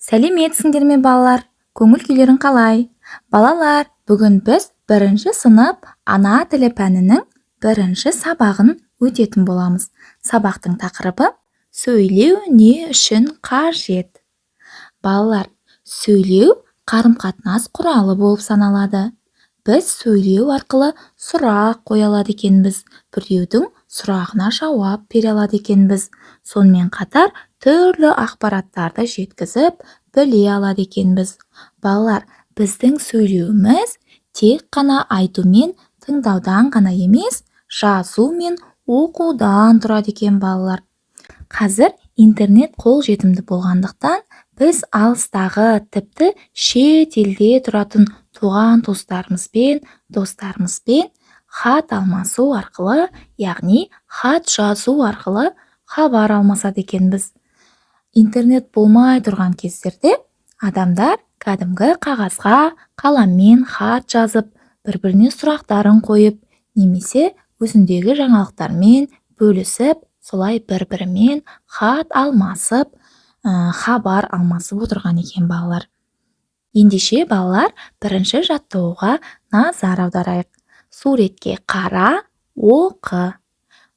Сәлеметсіңдер ме, балалар? Көңіл-күйлерің қалай? Балалар, бүгін біз бірінші сынып ана тілі пәнінің бірінші сабағын өтетін боламыз. Сабақтың тақырыбы: сөйлеу не үшін қажет? Балалар, сөйлеу қарым-қатынас құралы болып саналады. Біз сөйлеу арқылы сұрақ қоя алады екенбіз, біреудің сұрағына жауап бере алады екенбіз. Сонымен қатар түрлі ақпараттарды жеткізіп, біле алады екенбіз. Балалар, біздің сөйлеуіміз тек қана айту мен тыңдаудан ғана емес, жазу мен оқудан тұрады екен. Балалар, қазір интернет қолжетімді болғандықтан, біз алыстағы, тіпті шет елде тұратын туған туыстарымызбен, достарымызбен хат алмасу арқылы, яғни хат жазу арқылы хабар алмасады екенбіз. Интернет болмай тұрған кездерде адамдар кәдімгі қағазға қаламмен хат жазып, бір-біріне сұрақтарын қойып немесе өзіндегі жаңалықтармен бөлісіп, солай бір-бірімен хат алмасып, хабар алмасып отырған екен, балалар. Ендеше, балалар, бірінші жаттығуға назар аударайық. Суретке қара, оқы.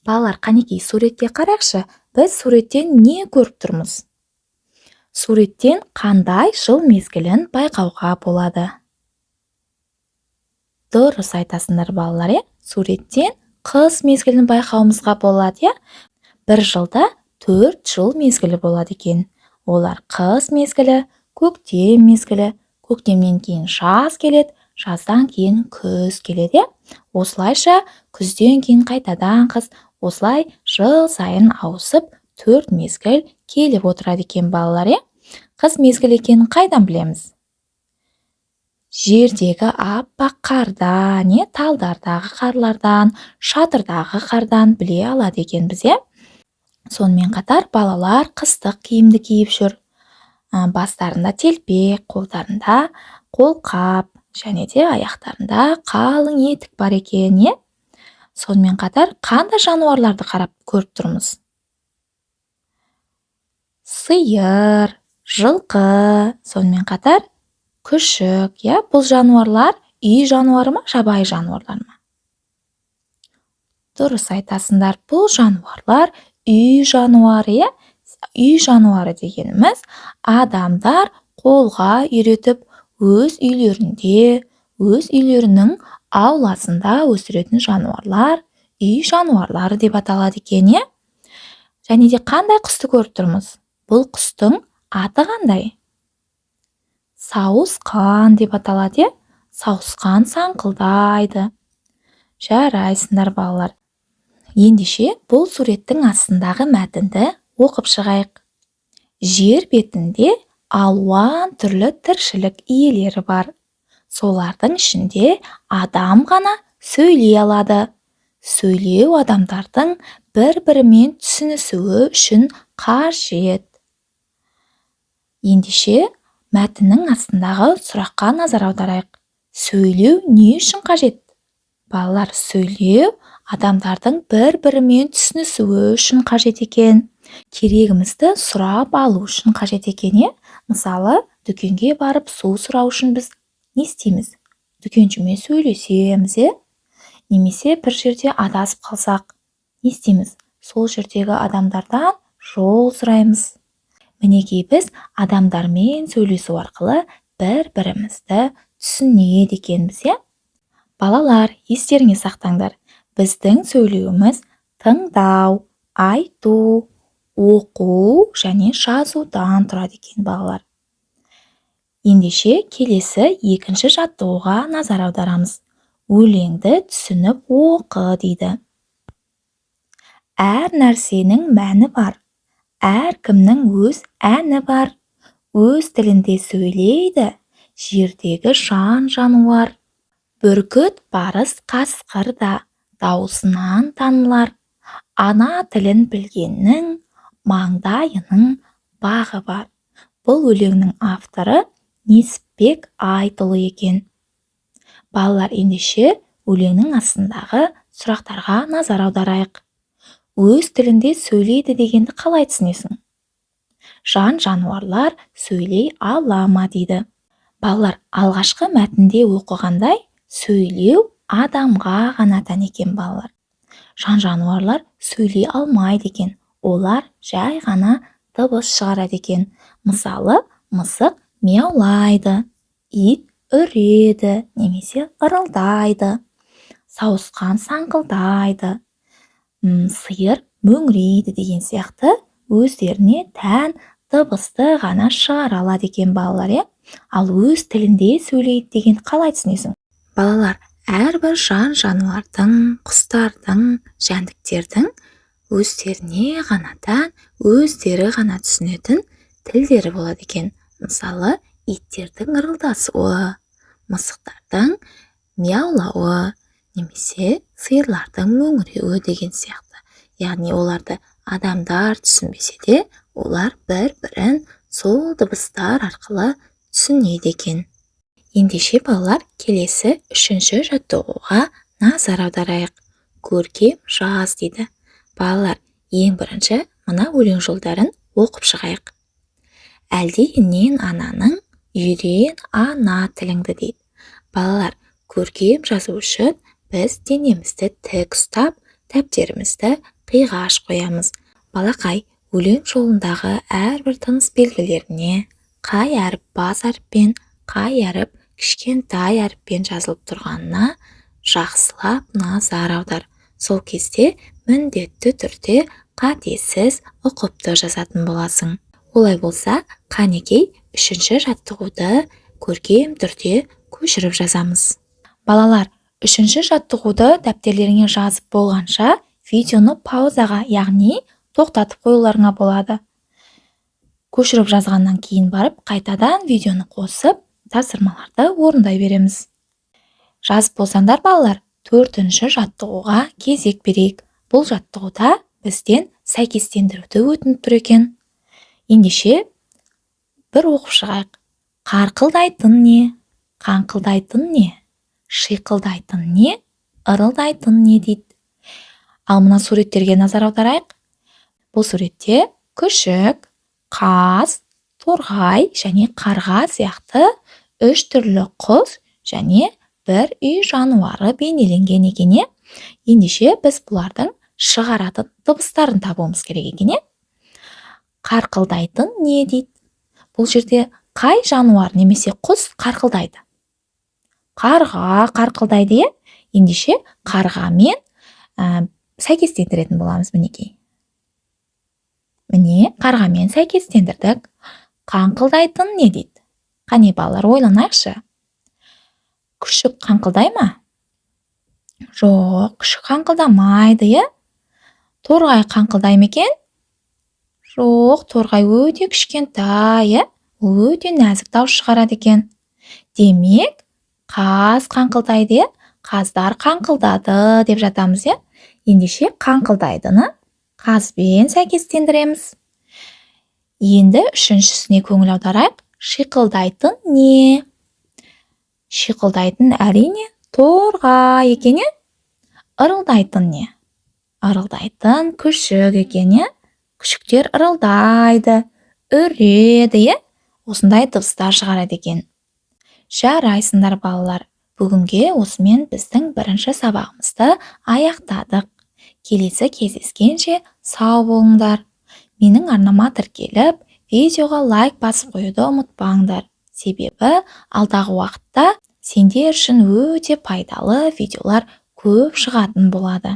Балалар, қанекей, суретке қарайықшы. Біз суреттен не көріп тұрмыз? Суреттен қандай жыл мезгілін байқауға болады? Дұрыс айтасыңдар, балалар, иә. Суреттен қыс мезгілін байқауымызға болады, иә. Бір жылда 4 жыл мезгілі болады екен. Олар: қыс мезгілі, көктем мезгілі, көктемнен кейін жаз келеді, жаздан кейін күз келеді, иә. Осылайша күзден кейін қайтадан қыс, осылай жыл сайын ауысып, 4 мезгіл келіп отырады екен, балалар, иә. Қыс мезгілі екенін қайдан білеміз? Жердегі аппақ қардан, иә, талдардағы қарлардан, шатырдағы қардан біле алады екенбіз, иә. Сонымен қатар балалар қыстық киімді киіп жүр. Бастарында телпек, қолдарында қолқап және де аяқтарында қалың етік бар екен, иә. Сонымен қатар қандай жануарларды қарап көріп тұрмыз? Сиыр, жылқы, сонымен қатар күшік, иә. Бұл жануарлар үй жануары ма, жабайы жануарлар ма? Дұрыс айтасыңдар, бұл жануарлар үй жануары, иә. Үй жануары дегеніміз — адамдар қолға үйретіп, өз үйлерінде, өз үйлерінің ауласында өсіретін жануарлар үй жануарлары деп аталады екен, иә. Және де қандай құсты көріп тұрмыз? Бұл құстың аты қандай? Сауысқан деп аталады, иә. Сауысқан саңқылдайды. Жарайсыңдар, балалар. Ендеше, бұл суреттің астындағы мәтінді оқып шығайық. Жер бетінде алуан түрлі тіршілік иелері бар. Солардың ішінде адам ғана сөйлей алады. Сөйлеу адамдардың бір-бірімен түсінісуі үшін қажет. Ендеше, мәтіннің астындағы сұраққа назар аударайық. Сөйлеу не үшін қажет? Балалар, сөйлеу адамдардың бір-бірімен түсінісуі үшін қажет екен. Керегімізді сұрап алу үшін қажет екен, иә. Мысалы, дүкенге барып су сұрау үшін біз не істейміз? Дүкеншімен сөйлесеміз, иә. Немесе бір жерде адасып қалсақ, не істейміз? Сол жердегі адамдардан жол сұраймыз. Мінекей, біз адамдармен сөйлесу арқылы бір-бірімізді түсінеді екенбіз, иә. Балалар, естеріңе сақтаңдар: біздің сөйлеуіміз тыңдау, айту, оқу және жазудан тұрады екен. Балалар, ендеше, келесі екінші жаттығуға назар аударамыз. Өлеңді түсініп оқы дейді. Әр нәрсенің мәні бар, әркімнің өз әні бар. Өз тілінде сөйлейді жердегі жан-жануар. Бүркіт, барыс, қасқыр да дауысынан танылар. Ана тілін білгеннің маңдайының бағы бар. Бұл өлеңнің авторы Несіпбек Айтұлы екен. Балалар, ендеше, өлеңнің астындағы сұрақтарға назар аударайық. Өз тілінде сөйлейді дегенді қалай түсінесің? Жан-жануарлар сөйлей ала ма дейді. Балалар, алғашқы мәтінде оқығандай, сөйлеу адамға ғана тән екен, балалар. Жан-жануарлар сөйлей алмайды екен. Олар жай ғана дыбыс шығарады екен. Мысалы, мысық мияулайды, ит үреді немесе ырылдайды, сауысқан саңқылдайды, сиыр мөңірейді деген сияқты өздеріне тән дыбысты ғана шығара алады екен, балалар, иә. Ал өз тілінде сөйлейді деген қалай түсінесің? Балалар, әрбір жан-жануардың, құстардың, жәндіктердің өздеріне ғана тән, өздері ғана түсінетін тілдері болады екен. Мысалы, иттердің ырылдасуы, мысықтардың мияулауы немесе сиырлардың мөңіреуі деген сияқты. Яғни оларды адамдар түсінбесе де, олар бір-бірін сол дыбыстар арқылы түсінеді екен. Ендеше, балалар, келесі үшінші жаттығуға назар аударайық. Көркем жаз дейді. Балалар, ең бірінші мына өлең жолдарын оқып шығайық. Әлдиінен ананың үйрен ана тіліңді дейді. Балалар, көркем жазу үшін біз денемізді тік ұстап, дәптерімізді қиғаш қоямыз. Балақай, өлең жолындағы әрбір тыныс белгілеріне, қай әріп бас әріппен, қай әріп кішкентай әріппен жазылып тұрғанына жақсылап назар аудар. Сол кезде міндетті түрде қатесіз, ұқыпты жазатын боласың. Олай болса, қанекей, үшінші жаттығуды көркем түрде көшіріп жазамыз. Балалар, үшінші жаттығуды дәптерлеріңе жазып болғанша видеоны паузаға, яғни тоқтатып қоюларыңа болады. Көшіріп жазғаннан кейін барып қайтадан видеоны қосып, тапсырмаларды орындай береміз. Жазып болсаңдар, балалар, төртінші жаттығуға кезек берейік. Бұл жаттығуда бізден сәйкестендіруді өтініп тұр екен. Ендеше, бір оқып шығайық. Қарқылдайтын не, қаңқылдайтын не, шиқылдайтын не, ырылдайтын не дейді. Ал мына суреттерге назар аударайық. Бұл суретте күшік, қаз, торғай және қарға сияқты үш түрлі құс және бір үй жануары бейнеленген екен, иә. Ендеше, біз бұлардың шығаратын дыбыстарын табуымыз керек екен, иә. Қарқылдайтын не дейді. Бұл жерде қай жануар немесе құс қарқылдайды? Қарға қарқылдайды, иә. Ендеше, қарғамен сәйкестендіретін боламыз. Мінекей, міне, қарғамен сәйкестендірдік. Қаңқылдайтын не дейді? Қане, балалар, ойланайықшы. Күшік қаңқылдай ма? Жоқ, күшік қаңқылдамайды, иә. Торғай қаңқылдай ма екен? Жоқ, торғай өте кішкентай, иә, ол өте нәзік дауыс шығарады екен. Демек, қаз қаңқылдайды, иә. Қаздар қаңқылдады деп жатамыз, иә. Ендеше, қаңқылдайдыны қазбен сәйкестендіреміз. Енді үшіншісіне көңіл аударайық. Шиқылдайтын не? Шиқылдайтын, әрине, торғай екен, иә. Ырылдайтын не? Ырылдайтын күшік екен, иә. Күшіктер ырылдайды, үреді, иә, осындай дыбыстар шығарады екен. Жарайсыңдар, балалар! Бүгінге осымен біздің бірінші сабағымызды аяқтадық. Келесі кездескенше сау болыңдар! Менің арнама тіркеліп, видеоға лайк басып қоюды ұмытпаңдар, себебі алдағы уақытта сендер үшін өте пайдалы видеолар көп шығатын болады.